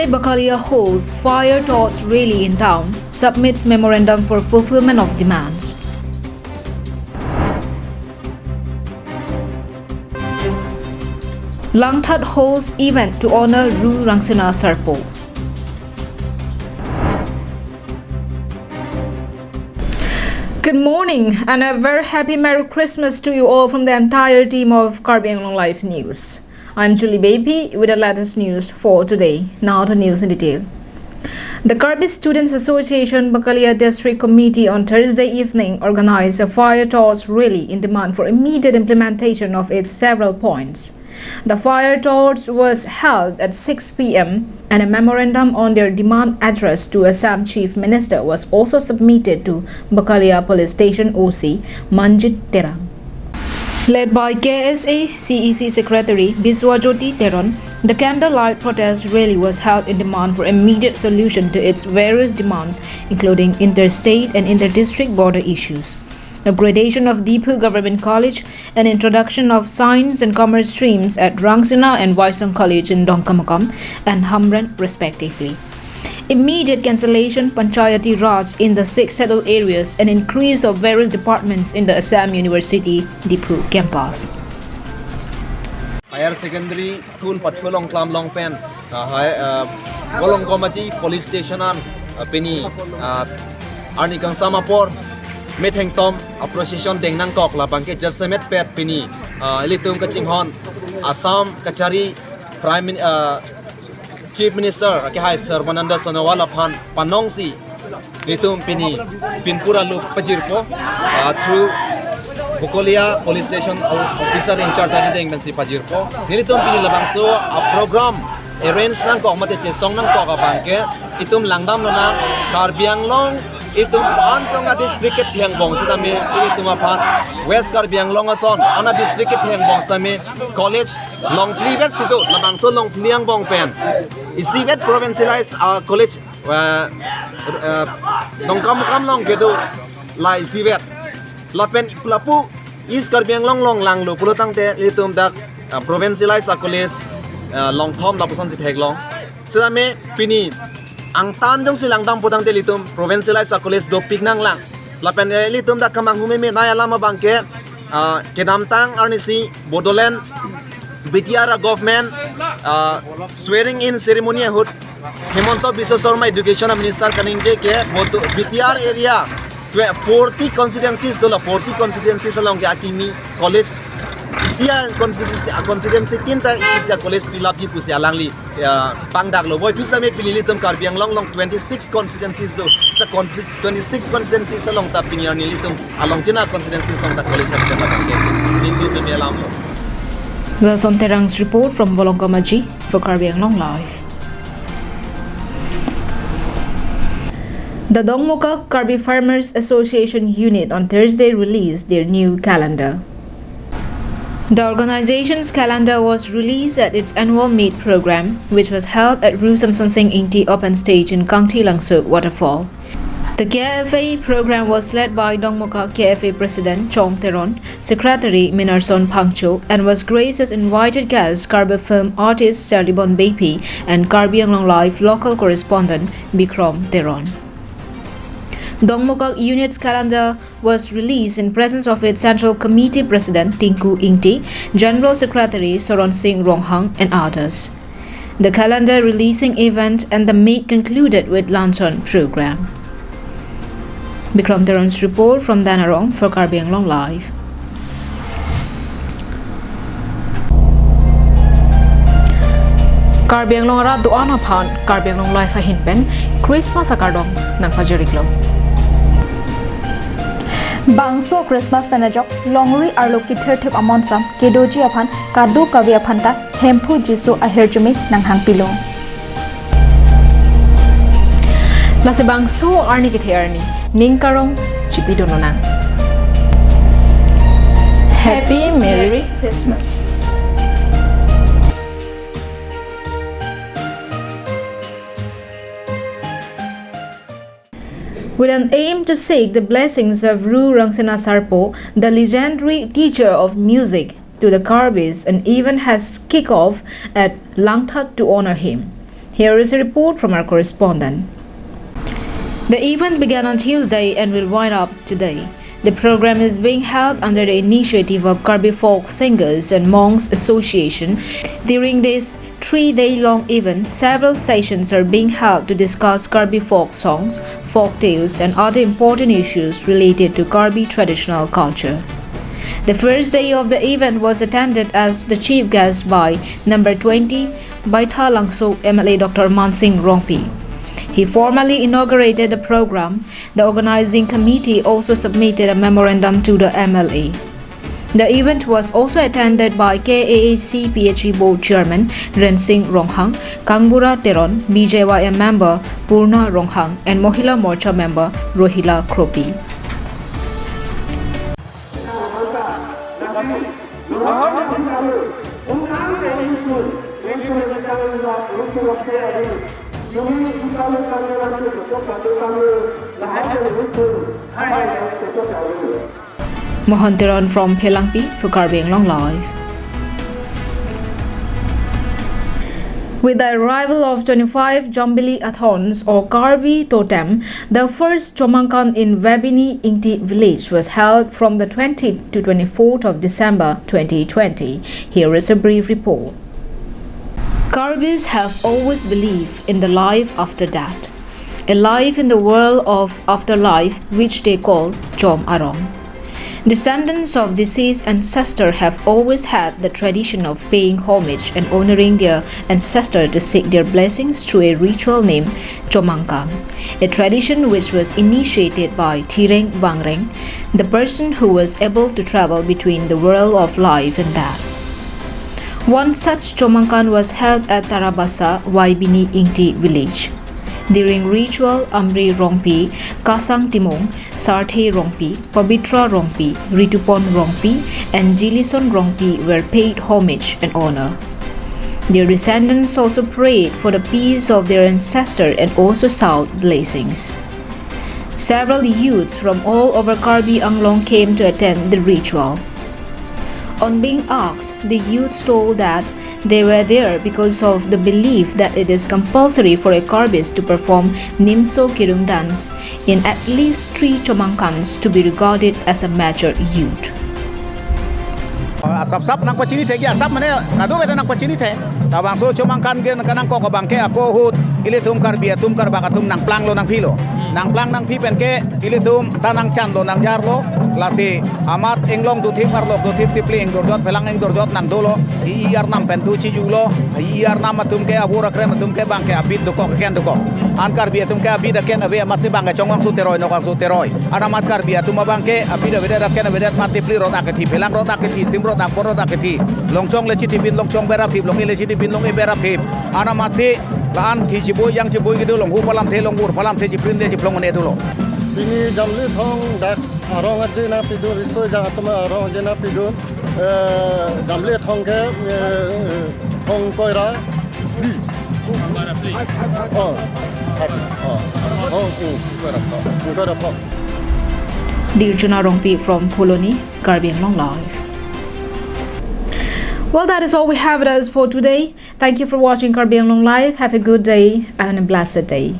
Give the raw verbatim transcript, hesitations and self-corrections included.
Bakalia holds fire torch rally in town, submits memorandum for fulfillment of demands. Langthat holds event to honor Ru Rangsina Sarpo. Good morning and a very happy Merry Christmas to you all from the entire team of Karbi Anglong Live News. I'm Julie Baby with the latest news for today. Now the news in detail. The Karbi Students Association Bakalia District Committee on Thursday evening organized a fire torch rally in demand for immediate implementation of its several points. The fire torch was held at six p m and a memorandum on their demand addressed to Assam Chief Minister was also submitted to Bakalia Police Station O C Manjit Terang. Led by K S A C E C Secretary Biswajyoti Teron, the candlelight protest rally was held in demand for immediate solution to its various demands, including interstate and inter-district border issues, upgradation of Diphu Government College, and introduction of Science and Commerce streams at Rangsina and Waisong College in Dongkamukam and Hamren, respectively. Immediate cancellation Panchayati Raj in the six settled areas and increase of various departments in the Assam University Diphu campus. Higher Secondary School pathu along klam long pen, ah, hai, ah, Volongkom Aji Police Station an, ah, pini, ah, arni kangsam apor methengtom a procession deng nangkok, labang ke jasemet pet pini, ah, ilitum kachinghon Assam kachari Prime Min-, ah, Chief Minister akehai Sarbananda Sonowal aphan panongsi nelitum pini pinpur alu pajirpo, ah, through Bakalia Police Station officer in charge arideng pensi pajirpo. Nelitum pini labangso a program arrange nangkok mate chesong nangkok abang ke itum langdam lonang, Karbi Anglong itum an tong a district kethengbong setame itum aphan West Karbi Anglong ason an a district kethengbong setame college longphli vet si do, labangso longphli angbong pen isivet provincialized, ah, college, ah, ah, Dongkamukam along kedo la isivet. Lapen lapu East Karbi Anglong along langlo pulo tangte ilitum dak, ah, provincialized a college, ah, longthom lapusonsi theklong. Setame pini angtan jongsi langdampo tangte ilitum provincialized a college dopik nanglang. Lapen, eh, ilitum dak kemanghu meme nai alam abang ke, ah, kedamtang arnisi Bodoland B T R a government, ah, swearing in ceremony ahut Himanta Biswa Sarma Education Minister kaningje ke Bodo-, B T R area twe-, forty constituencies dola, forty constituencies along ke akimi college isi a constituency, a constituency tinta isi isi a college pilapji pusi alangli, ya, pangdaklo. Boi pisa me pini ilitum Karbi Anglong along twenty six constituencies do. Sa consti-, twenty six constituencies along ta pini arni ilitum along tina constituencies along ta college ahem patang ke. Ilitum tu me alamlo. Wilson Terang's report from Volongkom Aji for Karbi Anglong Live. The Dongmukak Karbi Farmers Association Unit on Thursday released their new calendar. The organization's calendar was released at its annual meet program, which was held at Ru Samson Sing Ingti Open Stage in Kangthi Langsot Waterfall. The K F A program was led by Dongmukak K F A President Chong Teron, Secretary Minarson Phangcho, and was graced as invited guest Karbi film artist Charlie Bon Beypi and Karbi Anglong Live local correspondent Bikrom Teron. Dongmukak unit's calendar was released in presence of its Central Committee President Tinku Ingti, General Secretary Soron Singh Ronghang, and others. The calendar releasing event and the meet concluded with luncheon program. Bikram Teron's report from Danarong for Karbi Anglong Live. Karbi Anglong arat do-an aphan Karbi Anglong Live ahin pen Christmas akardom nangpajir-iklo. Bangso Christmas pen ajok longri arlo kithirthip amonsam kedoji aphan kadokave aphanta Hemphu Jisu ahirjume nanghangpilo. Lasi bangso arni kethe arni ning karong chipidun lonang. Happy Merry Christmas. With an aim to seek the blessings of Ru Rangsina Sarpo, the legendary teacher of music to the Karbis, an event has kicked off at Langthat to honor him. Here is a report from our correspondent. The event began on Tuesday and will wind up today. The program is being held under the initiative of Karbi Folk Singers and Monks Association. During this three-day-long event, several sessions are being held to discuss Karbi folk songs, folk tales, and other important issues related to Karbi traditional culture. The first day of the event was attended as the chief guest by number twenty Baithalangso M L A Doctor Mansing Rongpi. He formally inaugurated the program. The organizing committee also submitted a memorandum to the M L A. The event was also attended by K A A C P H E Board Chairman Rensing Ronghang, Kangbura Teron, B J Y M member Purna Ronghang, and Mohila Morcha member Rohila Kropi. Mohan Teron from Phelangpi for Karbi Anglong Live. With the arrival of twenty-five Jambili Athons or Karbi Totem, the first Chomangkan in Webini Ingti village was held from the twentieth to twenty-fourth of December twenty twenty. Here is a brief report. Karbis have always believed in the life after death, a life in the world of afterlife which they call Chom Arong. Descendants of deceased ancestor have always had the tradition of paying homage and honoring their ancestor to seek their blessings through a ritual named Chomangkan, a tradition which was initiated by Thireng Wangreng, the person who was able to travel between the world of life and death. One such Chomangkan was held at Tarabasa, Webini Ingti village. During ritual, Amri Rongpi, Kasang Timung, Sarthe Rongpi, Pabitra Rongpi, Ritupon Rongpi, and Jilison Rongpi were paid homage and honor. Their descendants also prayed for the peace of their ancestor and also sought blessings. Several youths from all over Karbi Anglong came to attend the ritual. On being asked, the youths told that they were there because of the belief that it is compulsory for a Karbis to perform Nimso Kirung dance in at least three Chomangkans to be regarded as a mature youth. Asap sap nangpachini the, asap mane kadokave ta nangpachini the. Labangso Chomangkan ke nangkok abang ke ako ahut ilitum Karbi atum, Karbak atum nangplanglo nangphilo. Nangplang nangphi pen ke ilitum ta nangchanlo nangjarlo. Lasi amat inglong dothip arlok dothip tipli ingdorjot phelang ingdorjot nangdolo. I-i arnam pen dochijulo. I-i arnam atum ke, abor akrem atum ke abang ke abit dokok aken dokok. An Karbi atum ke abit aken ave, amatsi bang ke chongvang su teroi nokvang su teroi. An amat Karbi atum abang ke abit avedet aken avedet, mat tipli rot akethi, phelang rot akethi, sim rot akbor rot akethi. Longchong le chitipin longchong berap thip, long-e le chitipin long-e berap thip. An amatsi la-an thi chiboi jang chiboi kedo, longhu palamthe longbur palamthe, chiprin de chiplong ne dolo. Pini Jamli Thong dak arong aje nangpidun, riso ejang atum arong aje nangpidun. Eh, Jamli Thong ke, eh, thong koira phli. Oh, oh, oh, mm, koira phli. Dirjuna Rongpi from Phuloni, Karbi Anglong Live. Well, that is all we have with us for today. Thank you for watching Karbi Anglong Live. Have a good day and a blessed day.